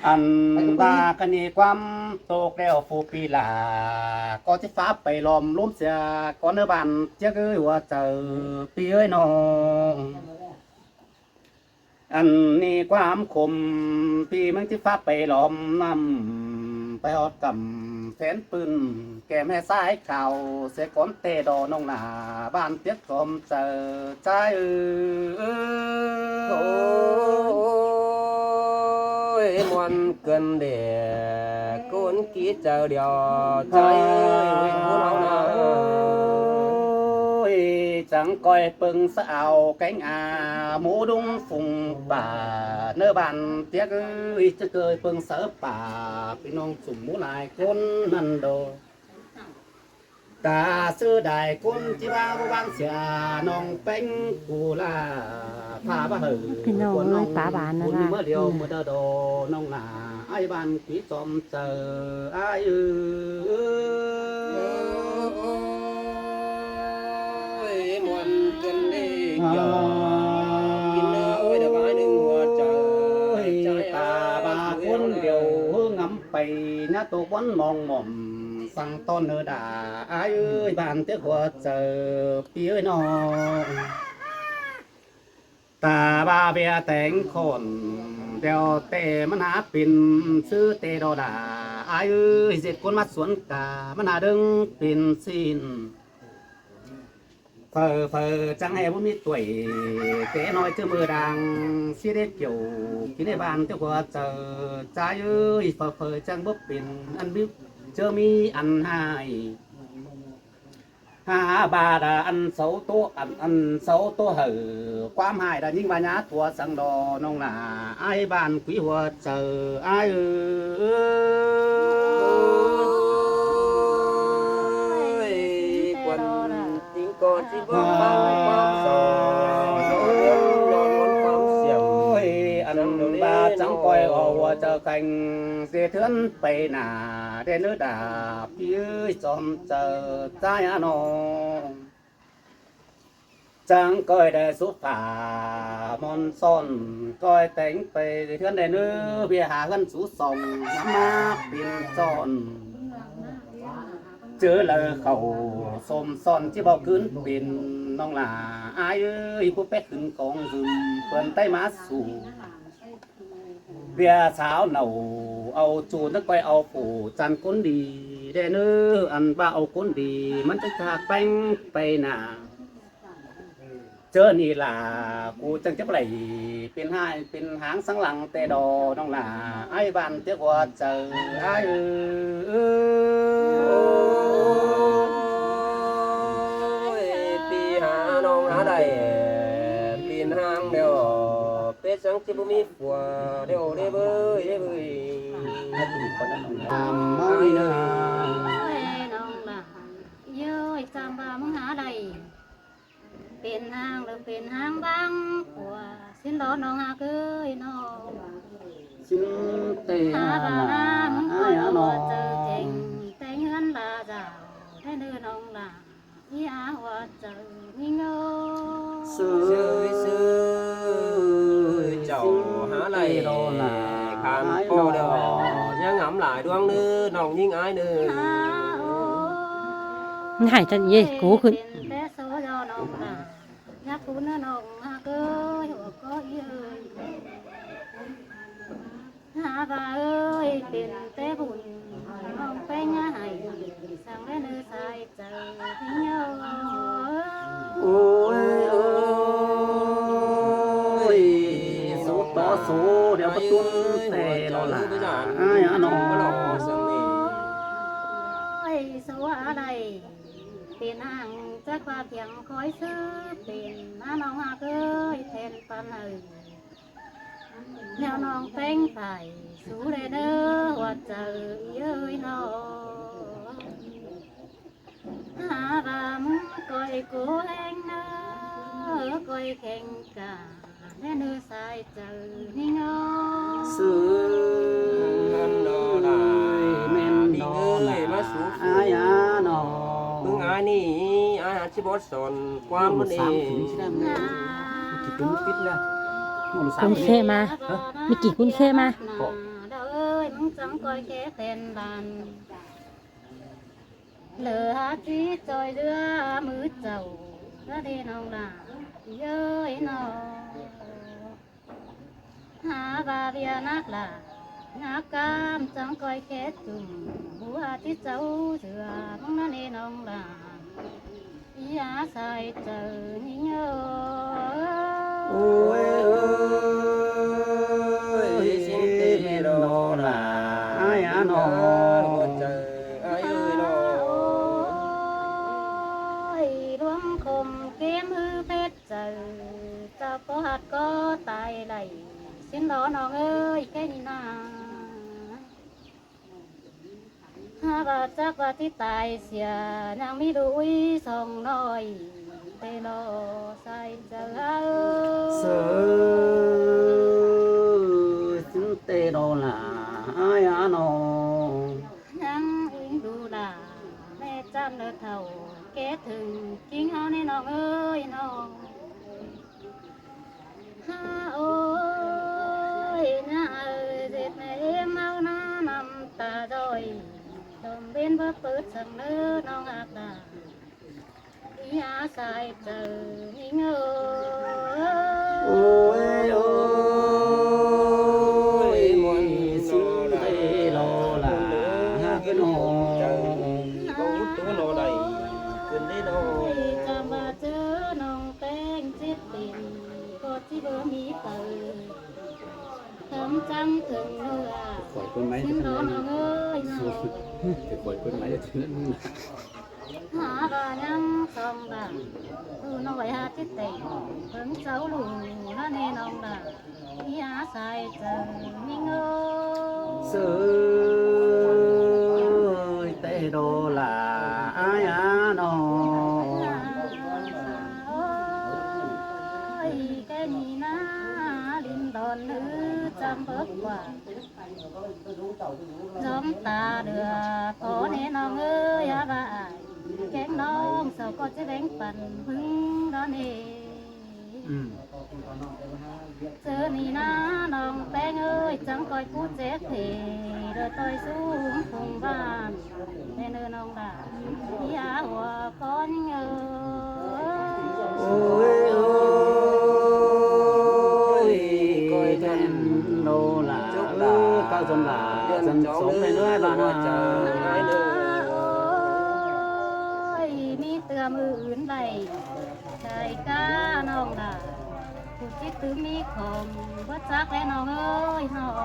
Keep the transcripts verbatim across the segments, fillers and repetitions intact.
Ăn ꞌva căn ꞌnị ꞌquám ꞌtộc ꞌlẹo phủ ꞌpi lả, ꞌcọ ꞌchí phák pay lom ꞌlốm sia ꞌcốn ꞌnớ bản Tiếc ới, ꞌhua chaư ꞌpi ới ꞌnọng. Ăn ꞌnị ꞌquám khôm ꞌpi ꞌmướng ꞌchí phák pay lom ꞌnặm, pay ꞌhọt căm phén ꞌpưn kẻm ꞌhé ꞌsái khảu sia ꞌcốn ꞌtẹ đo ꞌnọng nả bản Tiếc chom chaư. Chái ới. Ôi, muôn cơn để cơn ký chaư điêu. Chái ới, ôi, muôn áo nà. Ôi, chắng ꞌcoi ꞌpơng sáư ao kéng a mú đúng phung pả ꞌnớ bản Tiếc ới, chắng ꞌcoi ꞌpơng sáư pả ꞌpi ꞌnọng sum mú lai ꞌcốn ꞌnặn đô. Ta ꞌsứ đai ꞌcốn ꞌchí ꞌva ꞌváng sia ꞌnọng ꞌpéng cu la pha ꞌva hảư ꞌpi ꞌnọng ꞌcốn ới, ꞌnọng pá bản ꞌcốn ꞌnớ ꞌmưa điêu. Ừ. ꞌMưa đa đo ꞌnọng nả ải bản ꞌpi chom chaư ải ới. Ôi, muôn cơn đi kiểu. Ôi, đa ꞌva đương ꞌhua chaư. Ôi, ta ꞌva ꞌcốn điêu hư ngắm pay nhá tô ꞌquán mong mỏm săng ꞌtọn ꞌnớ đa ải ới, bản Tiếc ꞌhua chaư ꞌpi ới ꞌnọng. Ta ꞌva ꞌviạk téng khỏn đeo ꞌtẹ ꞌmắn hák pên ꞌsứ ꞌtẹ đo đa ải ới, ꞌdệt ꞌcốn ꞌmá suốn ca ꞌmắn hák đương pên ꞌsịn. Phaư phaư chắng ꞌhế báu ꞌmí ꞌtuổi, té ꞌnọi ꞌchớ ꞌmưa đang ꞌsí đé kiẻo kin ải bản Tiếc ꞌhua chaư. Chái ới, phaư phaư chắng báu pên ăn ꞌmí, ꞌchớ ꞌmí ăn ꞌhại. Hả, ꞌva đa ăn sáu ꞌtố, ăn, ăn sáu ꞌtố hảư ꞌquám ꞌhại đa ꞌnhính ꞌva nhá tua săng đo ꞌnọng nả ải bản ꞌpi ꞌhua chaư ải ới. Ôi, quần chính có chỉ có bao bao giờ. Ôi, ăn ꞌva chắng ꞌcoi ꞌhua ꞌhua chaư kheng ꞌdệt ꞌhướn pay nả đen ꞌnớ đa ꞌpi ới chom chaư. Chái ꞌnọng. Chắng ꞌcoi đa súp phả mon son ꞌcoi téng pay ꞌdệt ꞌhướn đen ꞌnớ, ꞌviạk hả ꞌhướn sú song ngắm ꞌmá pên son. ꞌChớ đaư khảu sôm son ꞌchí báu ꞌcứn pên ꞌnọng nả ải ới, pú pék khửn cong dưm pươn ꞌTáy ꞌmá sủ. ꞌViạk sáo nảu au ꞌchu nắc ꞌcoi au phủ chăn ꞌcốn đi đen ꞌnớ, ăn ꞌva au ꞌcốn đi ꞌmắn chắng ꞌchạ ꞌpéng pay nả. ꞌChớ ꞌnị lả cu chắng chếp đảy pên ꞌhại pên ꞌháng sắng lăng ꞌtẹ đo ꞌnọng nả ải bản Tiếc ꞌhua chaư ải ới. Ôi, ꞌpi hả ꞌnọng hả đảy pên ꞌháng đeo, pên chắng chếp báu ꞌmí phua đeo đế bới đế bới. Ám ꞌmá ꞌnị nớ. Ôi, ꞌnọng nả. Yơi, chăm ꞌva ꞌmướng hả đảy. Pên ꞌháng lỏ pên ꞌháng ꞌváng ꞌpưa, ꞌsịn lo ꞌnọng hả ꞌcới ꞌnọng. ꞌSịn ꞌtẹ hả ꞌva nả ꞌnọng ꞌcoi hả ꞌnọng. ꞌChớ chẻng téng ꞌhướn la dảo đen ꞌnớ ꞌnọng nả. Í hả ꞌhua chaư ꞌnhính ới. Sưới sưới chảu hả đảy lo nả khăn ải ꞌpo đỏ ꞌnọng. Nhá ngắm lai ꞌluống ꞌnớ ꞌnọng ꞌnhính ải ꞌnớ. Hả ôi. Ngại chăn yê, ôi, cú khửn. Pên té số lo ꞌnọng nả. Nhá cú ꞌnớ ꞌnọng hả ꞌcới ꞌhua ꞌcọ ới. Hả ꞌva ơi, pên té bun ꞌnọng ꞌpéng nhá hảư săng đen ꞌnớ sai chaư ꞌnhính ới. Ôi, ôi, số tó số đeo bát tún ꞌtẹ lo lả ải ꞌnọng. Ôi, số hả đảy. Pên ꞌháng chắc ꞌva kiêng khói sứ pên hả ꞌnọng hả ꞌcới then păn hảư. ꞌNéo ꞌnọng ꞌpéng phải sú đen ꞌnớ ꞌhua chaư ới ꞌnọng. Hả ꞌva ꞌmứng ꞌcoi cú ꞌhéng ꞌnớ, ꞌcoi kheng cả đen ꞌnớ sai chaư ꞌnhính ới. Sưới ꞌmen lo nả ải hả ꞌnọng. ꞌMứng ải ꞌnị, ải hả ꞌchí bót son ꞌquám ꞌmắn ꞌnị. Cún khé ꞌmá. Hả? ꞌMí kỉ cún khé ꞌmá. Hả? chắng ꞌcoi khé phen ban. Lỏ hák ꞌchí ꞌchoi ꞌdứa ꞌmứ chảu, ꞌnớ đi ꞌnọng lả, ꞌới ꞌnọng. Hák ꞌva ꞌviạk ꞌnặc lả, ꞌnhá ꞌcắm chắng ꞌcoi khé chum, báu hák ꞌchí chảu ꞌsứa, ꞌmứng ꞌnớ đi ꞌnọng lả. Iya sai chaư ꞌnhính ơi. Ôi, ơi, xin tê đô lả. Ai á nó. Ai ơi nó. Ôi, luống khôm kém hư phết chaư, chảu ꞌcọ ꞌhặt ꞌcọ tai đảy, xin đô ꞌnọng ơi, ké ꞌnị ꞌna. Hák ꞌva chắc ꞌva ꞌchí tai sia, ꞌnhắng ꞌmí đu ꞌuí song ꞌnọi, tê đô sai chaư ơi. Sơ, xin tê đô lả, ai á nó. ꞌNhắng ꞌính đu lả, ꞌmẹ ꞌchăm lỏ thảu, ké thửng ꞌkính ꞌháu ꞌnị ꞌnọng ơi ꞌnọng. Hák ơi, ꞌnhá ơi, ꞌdệt ꞌmẹ ꞌếm ꞌháu ꞌná ꞌnặm ta ꞌdội, tôm ꞌvến báu pớt săng ꞌnớ ꞌnọng ác ta. Iya sai chaư ꞌnhính ơi. Ôi, ôi, xin tê đô lả, hák ꞌnọng. Ôi, chăm ꞌva ꞌchớ ꞌnọng ꞌpéng chết pên, ꞌcọ ꞌchí báu ꞌmí phaư. Thắm chắng thửng ꞌnưa. Khỏi quên máy. Xin đô ꞌnọng ơi ꞌnọng. Khỏi quên máy. Hák ꞌva ꞌnhắng song đả, ꞌtứ ꞌnọi hák ꞌchí tẻng, ꞌpứng chảu ꞌlụk ꞌnớ ꞌnị ꞌnọng đả. Iya sai chaư ꞌnhính ơi. Sơ ơi, tê đô lả, ai á nó. Ôi, ké ꞌnị ꞌna, đin đon ꞌnứ chăm bớc quảng. Dóm ta đưa, ꞌcọ ꞌnị ꞌnọng ơi, hák ꞌva ai, kéng ꞌnọng, sau ꞌcọ ꞌchí béng păn ꞌpứng đón ꞌnị. Ừ. Chaư ꞌnị ꞌna ꞌnọng ꞌpéng ơi, chắng ꞌcoi pú chếp hê, đảy ꞌtoi sú phung ꞌvan, ꞌmen ơ ꞌnọng đả, ꞌhia hua ꞌcón ơ. Ôi, ôi, ꞌcoi then đô lả, ơ, ꞌcọ dôm lả, dân sống này nữa là nó. Ôi, ꞌmí tưa ꞌmự ứn đảy, sai cá ꞌnọng đả. Phủ chít tứ ꞌmí khom bớt sắc ꞌlé ꞌnọng ơi ꞌnọng.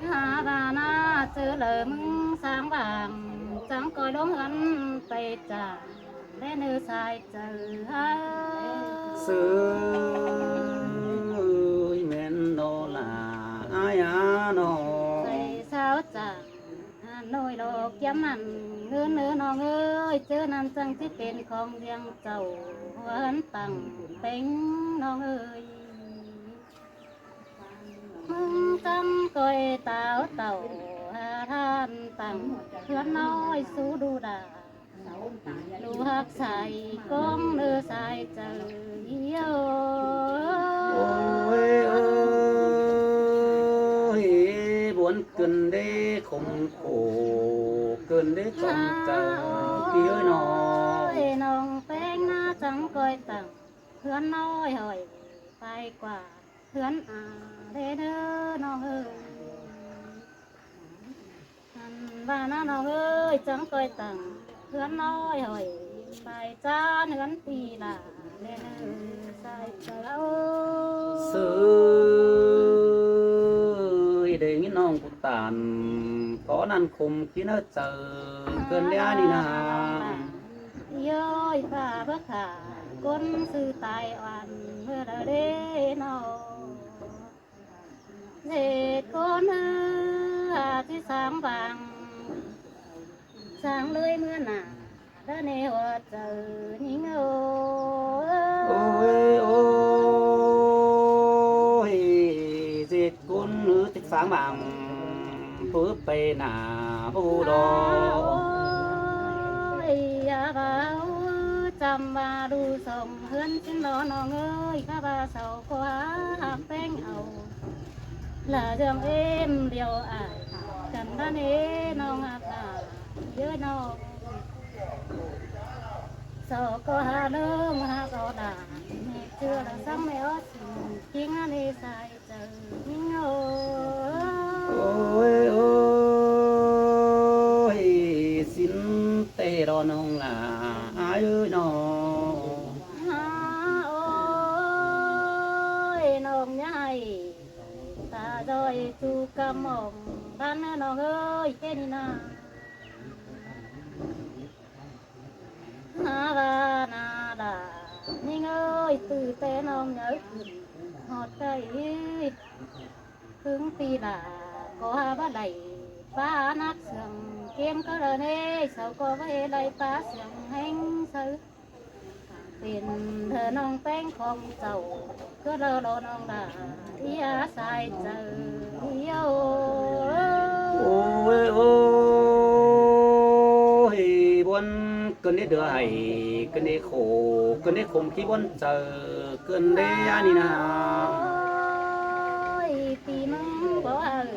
Hák ꞌva ꞌna ꞌchớ lỏ ꞌmứng sáng vàng, chắng ꞌcoi ꞌluống ꞌhướn pay chả, ꞌlé ꞌnư sai chaư ꞌhá. Sư ơi, ꞌmen đô lả, ai á ꞌnọng. Sai sao chả, Hà Nội lỏ kiám ăn ꞌngớn ơ ꞌnọng ơi, ꞌchớ ꞌnặn chắng ꞌchí pên khong riêng chảu, ꞌhướn tẳng ꞌpéng ꞌnọng ơi. ꞌMứng chắng ꞌcoi táo tảu, ha than tẳng ꞌhướn ꞌnọi sú đu đả. Đu hák sai cóng ꞌnư sai chaư ꞌhía. Ôi, ôi, buôn cơn đế khốn khổ, cơn đế chóng chaư, ꞌpi ơi ꞌnọng. Ôi, ꞌnọng ꞌpéng ꞌna chắng ꞌcoi tẳng ꞌhướn ꞌnọi hỏi, pay quả ꞌhướn a ꞌlé ꞌnớ ꞌnọng ơi. Ăn ꞌva ꞌna ꞌnọng ơi, chắng ꞌcoi tẳng ꞌhướn ꞌnọi hỏi, pay chán ꞌhướn ꞌpi lả ꞌlé ꞌnớ sai chaư. Sư ơi, đảy ꞌnhính ꞌnọng ꞌcọ tản, có ꞌnặn khôm ꞌkí ꞌnớ chaư, cơn đé ꞌnị ꞌna. Ơi, pha bớc hả, ꞌcốn sư tai oan ꞌmưa đa đế ꞌnọng. ꞌDệt ꞌcốn ꞌhứ hả ꞌchí sáng vàng, sáng ꞌlới ꞌmưa nả, đa ꞌnị hua chaư ꞌnhính ơi. Ôi, ôi, ꞌdệt ꞌcốn ꞌhứ ꞌchí sáng vàng, báu pay nả báu đo. Ôi, ya ꞌva chăm ꞌva đu song ꞌhướn ꞌchí ꞌnọ ꞌnọng ơi, cá ꞌva sau ꞌcọ hák ꞌpéng au. ꞌLạ ꞌdương ꞌếm điêu ai, căn ꞌnặn ế ꞌnọng ꞌhặc ꞌnạ, ꞌdứa ꞌnọng. Sau ꞌcọ ha ꞌnưng ꞌhặc au đa, ꞌmí ꞌchưa ꞌlạ săng ꞌmí ók sính, ꞌkính ꞌnặn ế sai chaư ꞌnhính ꞌnớ. Ôi, ôi, sính ꞌtẹ ꞌló ꞌnọng ꞌlạ, ải ơi ꞌnọng. Ha, ôi, ꞌnọng ꞌnhá ꞌhạy, ta ꞌdoi ꞌchu ꞌcắm ỏng ꞌván ꞌnớ ꞌnọng ơi, ꞌkén ꞌnị ꞌna. Ha, ꞌva ꞌna đa, ꞌnhính ơi, ꞌtứ ꞌtẹ ꞌnọng nháư khửn ꞌhọt cay ꞌhứ ꞌpứng ꞌpi đa, ꞌcọ ha báu đảy ꞌpá ꞌnặp sương, ꞌkém cá đaư ꞌnê, sau ꞌcọ báu ꞌhế đảy ꞌpá sương ꞌhéng sáư. Pên ꞌtứ ꞌnọng ꞌpéng khong chảu, cá đaư ꞌló ꞌnọng đa, ꞌhía sai chaư ꞌhía. Ôi, ôi, bón cơn đé đưa ải, cơn đé khổ, cơn đé khổ ꞌchí bón chaư, cơn đé ꞌnị ꞌna. Ôi, ꞌpi ꞌmứng báu ải,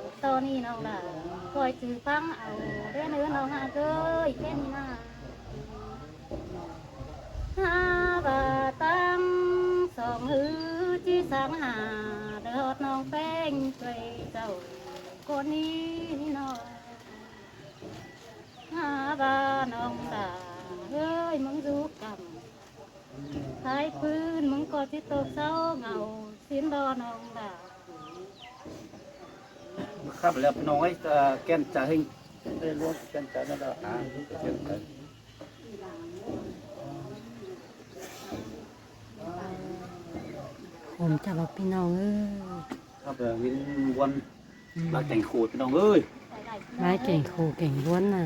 ꞌto ꞌnị ꞌnọng đa, ꞌcoi ꞌchư ꞌphắng au, ꞌdế ꞌnứ ꞌnọng ꞌhặc ơi, ꞌkén ꞌnị ꞌna. Ha, ꞌva ꞌtáng song ꞌhứ ꞌchí sáng ha, đaư ꞌhọt ꞌnọng ꞌpéng quay chảu ꞌcốn ꞌnị ꞌnị ꞌnọng. Ha, ꞌva ꞌnọng đa ơi, ꞌmứng dú căm thái ꞌpứng, ꞌmứng ꞌcọ ꞌchí ꞌtộc sau ngảu sính ꞌló ꞌnọng đa. Khắp ꞌlẹo ꞌpi ꞌnọng ơi, ơ, ꞌkén chaư ꞌhéng. Ê, ꞌluống ꞌkén chaư ꞌnặn đa. À, ꞌkén chaư. Khôm chảu ꞌpi ꞌnọng ơi. Khắp ꞌlẹo ꞌviến ꞌván. Ừ. Lai kéng khổ ꞌpi ꞌnọng ơi. Lai kéng khổ kéng ꞌván ꞌnạ.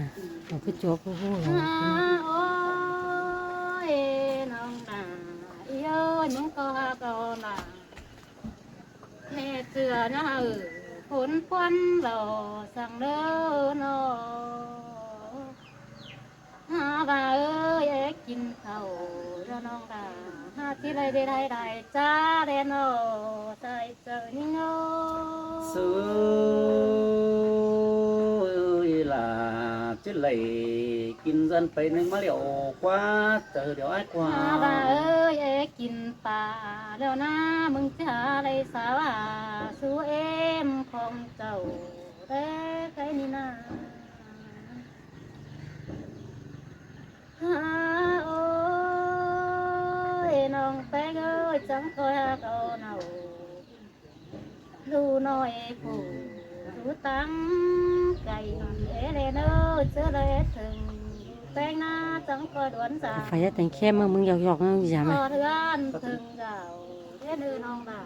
Au ꞌcứ chuốp ꞌhụ ꞌhụ ꞌlẹo. À, ôi, ꞌnọng đa, ꞌí ơi, ꞌmứng ꞌcọ ha ꞌcọ đa. ꞌMẹ ꞌchưa ꞌnhá ư, phốn ꞌpuăn ꞌló săng ꞌlớ ꞌnọ. Ha, ꞌva ơi, é kin khảu ꞌlẹo ꞌnọng đa, ha ꞌchí đảy đé đảy đảy chá đé ꞌnọ, sai chaư ꞌnhính ꞌnớ. Sư ơi, ꞌlạ ꞌchí đảy kin dơn pay ꞌnưng ꞌmá ꞌlẹo ꞌquá, chaư điêu ải ꞌquá. Ha, ꞌva ơi, é kin pả ꞌlẹo ꞌna, ꞌmứng ꞌchí đảy sao ha, sú ꞌếm khong chảu đé cái ꞌnị ꞌna. Ha, ôi, ꞌnọng ꞌpéng ơi, chắng ꞌcoi ꞌhặc au ꞌnọ. ꞌLụk ꞌnọi phủ dú ꞌtáng cay, é ꞌlẹo ꞌnớ, ꞌchớ ꞌlẹo thửng ꞌpéng ꞌná chắng ꞌcoi đuôn dả. Phải téng khém ꞌmá ꞌmứng dọc dọc ꞌnớ dả ꞌmá. ꞌHọt ꞌhướn thửng dảo, é ꞌnư ꞌnọng đa,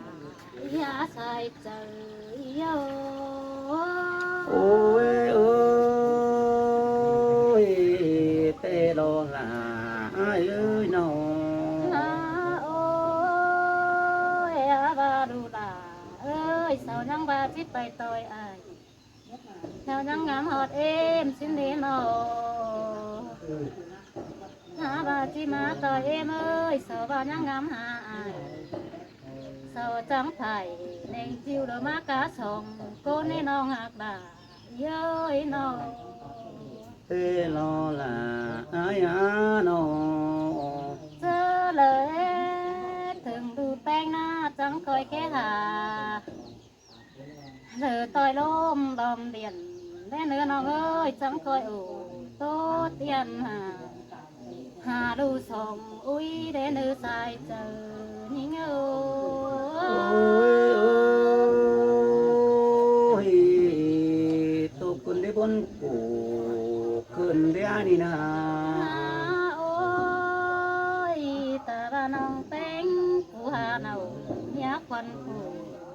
ꞌhía sai chaư ꞌhía. Ôi, ôi, té ꞌló ꞌlạ ải ơi ꞌnọ. Ôi, a ꞌva đu đa ơi, sau ꞌnhắng ꞌva ꞌchí pay ꞌtoi ải, sau ꞌnhắng ngắm ꞌhọt ꞌếm sính đé ꞌnọ. A ꞌva ꞌchí ꞌmá ꞌtoi ꞌếm ơi, sau ꞌva ꞌnhắng ngắm ha ải. Sau chắng phải ꞌneng ꞌchịu đu ꞌmá cá song ꞌcốn ꞌnị ꞌnọng ꞌhặc đa ꞌhí ơi ꞌnọ. Té ꞌló ꞌlạ ải a ꞌnọ. ꞌChớ ꞌlẹo thửng đu ꞌpéng ꞌná chắng ꞌcoi ké ha, ꞌlẹo ꞌtoi ꞌlốm đom điện, đé ꞌnư ꞌnọng ơi, chắng ꞌcoi ổ tố tiên ha. Ha đu song ui đé ꞌnư sai chaư ꞌnhính ơi. Ôi, ôi, tô cơn đé bón phủ cơn đé ꞌnị ꞌna. Ôi, ta ꞌva ꞌnọng ꞌpéng phủ ha ꞌnọ, ꞌnhá khuôn phủ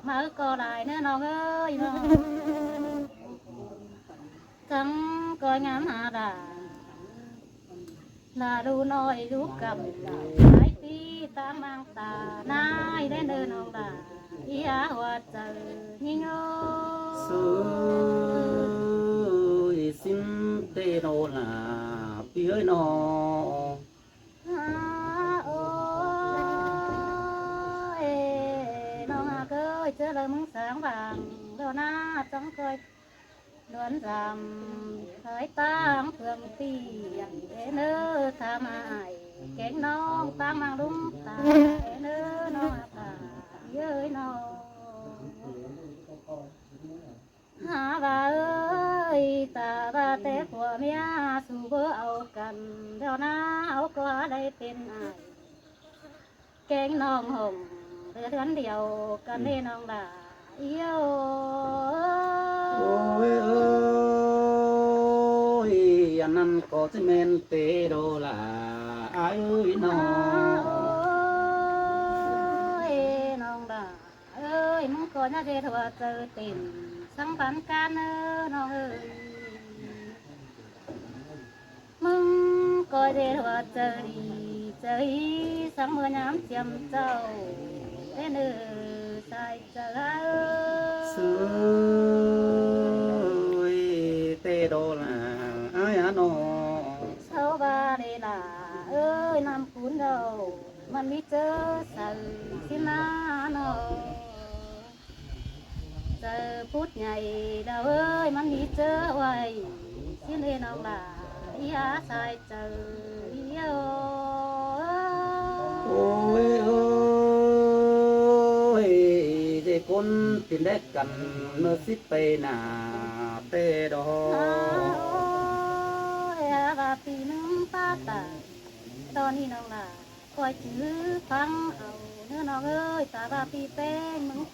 máư ꞌcọ lai ꞌnớ ꞌnọng ơi ꞌnọ. Chắng ꞌcoi ngắm ha đa, đa đu ꞌnọi dú căm, ải ꞌpi ꞌtáng ꞌmáng ta ꞌnái đé ꞌnư ꞌnọng đa, ꞌhía hua chaư ꞌnhính ơi. Sư ơi, sính té ꞌnọ ꞌlạ ꞌpi ơi ꞌnọ. Ha, ôi, ꞌnọng ꞌhặc ơi, ꞌchớ ꞌlẹo ꞌmứng sa Táng vang lô ná chắng ꞌcoi đón dăm, khói táng phượng tỉ ꞌnớ tham ai, kéng ꞌnọng táng mang lung ta ꞌnớ ꞌnọng ta, ơi ꞌnọng. Hả ꞌva ơi, ta ꞌva té phua ꞌmía su báu au căn, lô ná au ꞌcọ đảy pên ai. Kéng ꞌnọng hỏng, đươn điêu căn ꞌnê ꞌnọng đa, ꞌiêu. Ôi ơi, ăn ꞌnặn ꞌcọ ꞌchí ꞌmen té đô la, ai ơi ꞌnọng. Ôi, ꞌnọng đa ơi, ꞌmứng ꞌcọ ꞌnhá ꞌdệt hua chaư tỉn, sắng pán ꞌcán ꞌnớ ꞌnọng ơi. ꞌMứng ꞌcọ ꞌdệt hua chaư đi, chaư sắng ꞌmưa ꞌnhám chiêm chảu, té ꞌnư sai chaư ꞌhứ. Sưới té đô la, ai á ꞌnọng. Sau ꞌva đê la, ơi ꞌnặm cún đaư, ꞌmắn ꞌmí ꞌchớ saư ꞌsịn ꞌnớ ꞌnọng. Chaư pút nhảy đaư ơi, ꞌmắn ꞌmí ꞌchớ uai ꞌsịn ꞌnê ꞌnọng đa, ꞌí há sai chaư ꞌí ơ. Ôi ơi, ꞌdệt cốn pên đét căn ꞌmưa síp pay nả té đô. Ôi, hả ꞌva ꞌpi ꞌmứng pá ta, ꞌtọn ꞌnị ꞌnọng đa ꞌcoi chứ phắng au ꞌnớ ꞌnọng ơi, ta ꞌva ꞌpi ꞌpéng ꞌmứng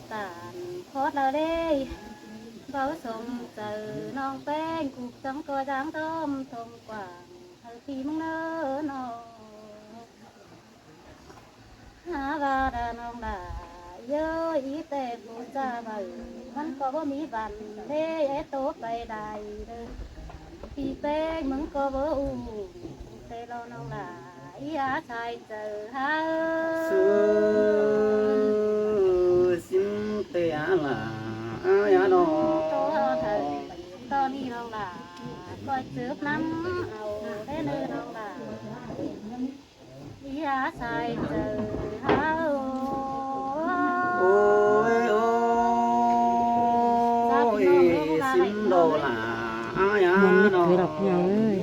tản khót đaư đê. Báu sôm chaư ꞌnọng ꞌpéng cục chắng ꞌcoi dáng ꞌtôm thôm quảng, hảư ꞌpi ꞌmứng ꞌnớ ꞌnọng. Hả ꞌva đa ꞌnọng đa, ꞌiêu, ꞌí té phủ ꞌchạ ꞌvạy, ꞌmắn ꞌcọ báu ꞌmí văn, đê é tô pay đảy đơ. ꞌPi ꞌpéng ꞌmứng ꞌcọ báu ung, té lo ꞌnọng đa, ꞌí há sai chaư ꞌhứ. Sưới ꞌsịn té á la, ai á ꞌnọng. Tô hả thảy, ꞌtọn ꞌnị ꞌnọng đa ꞌcoi chớp ꞌnắm au, té ꞌnư ꞌnọng đa. Iya sai chaư hao. Ôi ôi, sim đô la, ai á ꞌnọng. Món mít cưới đọc nhau ơi.